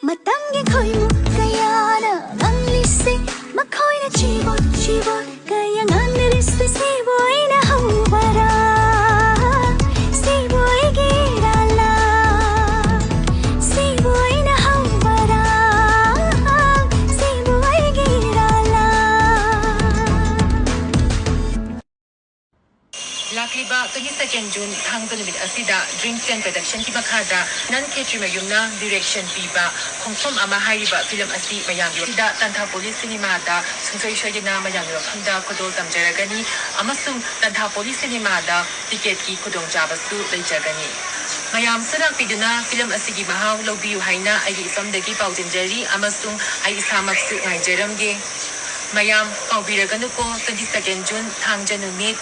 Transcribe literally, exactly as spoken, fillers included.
ꯃꯇꯝꯒꯤ ꯈꯣꯏꯃꯨ ꯀꯌꯥꯅ ꯉꯝꯂꯤꯁꯦ, ꯃꯈꯣꯏꯅ ꯆꯤꯕꯣꯠ ꯆꯤꯕꯣꯠ ꯀꯌꯥ ꯉꯥꯡꯅꯔꯤꯁꯦ, ꯁꯤꯕꯨ ꯑꯩꯅ ꯍꯧꯕꯔꯥ? ꯁꯤꯕꯨ ꯑꯩꯒꯤ ꯏꯔꯥꯜꯂꯥ? ꯁꯤꯕꯨ ꯑꯩꯅ ꯍꯧꯕꯔꯥ? ꯁꯤꯕꯨ ꯑꯩꯒꯤ ꯏꯔꯥꯜꯂꯥ? ꯂꯥꯛꯂꯤꯕ twenty second June ꯊꯥꯡꯖ ꯅꯨꯃꯤꯠ ꯑꯁꯤꯗ Dream Scan Productionꯒꯤ ꯃꯈꯥꯗ ꯅꯟ ꯈꯦꯇ꯭ꯔꯤꯃꯌꯨꯝꯅ direction ꯄꯤꯕ ꯈꯣꯡꯐꯝ ꯑꯃ ꯍꯥꯏꯔꯤꯕ film ꯑꯁꯤ ꯃꯌꯥꯝꯒꯤ ꯁꯤꯗ ꯇꯥꯟꯊꯥꯄꯣꯂꯤ ꯁꯤꯅꯦꯃꯥꯗ ꯁꯨꯡꯁꯣꯏ ꯁꯣꯏꯗꯅ ꯃꯌꯥꯝꯒꯤ ꯃꯐꯝꯗ ꯈꯨꯗꯣꯜ ꯇꯝꯖꯔꯒꯅꯤ ꯑꯃꯁꯨꯡ ꯇꯥꯟꯊꯥꯄꯣꯂꯤ ꯁꯤꯅꯦꯃꯥꯗ ticketꯀꯤ ꯈꯨꯗꯣꯡꯆꯥꯕꯁꯨ ꯂꯩꯖꯒꯅꯤ꯫ ꯃꯌꯥꯝꯁꯨ ꯂꯥꯛꯄꯤꯗꯨꯅ film ꯑꯁꯤꯒꯤ ꯃꯍꯥꯎ ꯂꯧꯕꯤꯌꯨ ꯍꯥꯏꯅ ꯑꯩꯒꯤ ꯏꯐꯝꯗꯒꯤ ꯄꯥꯎꯗꯝꯖꯔꯤ ꯑꯃꯁꯨꯡ ꯑꯩ ꯏꯁꯥꯃꯛꯁꯨ ꯉꯥꯏꯖꯔꯝꯒꯦ꯫ ꯃꯌꯥꯝ ꯀꯥꯎꯕꯤꯔꯒꯅꯨꯀꯣ, twenty second June ꯊꯥꯡꯖ ꯅꯨꯃꯤꯠ꯫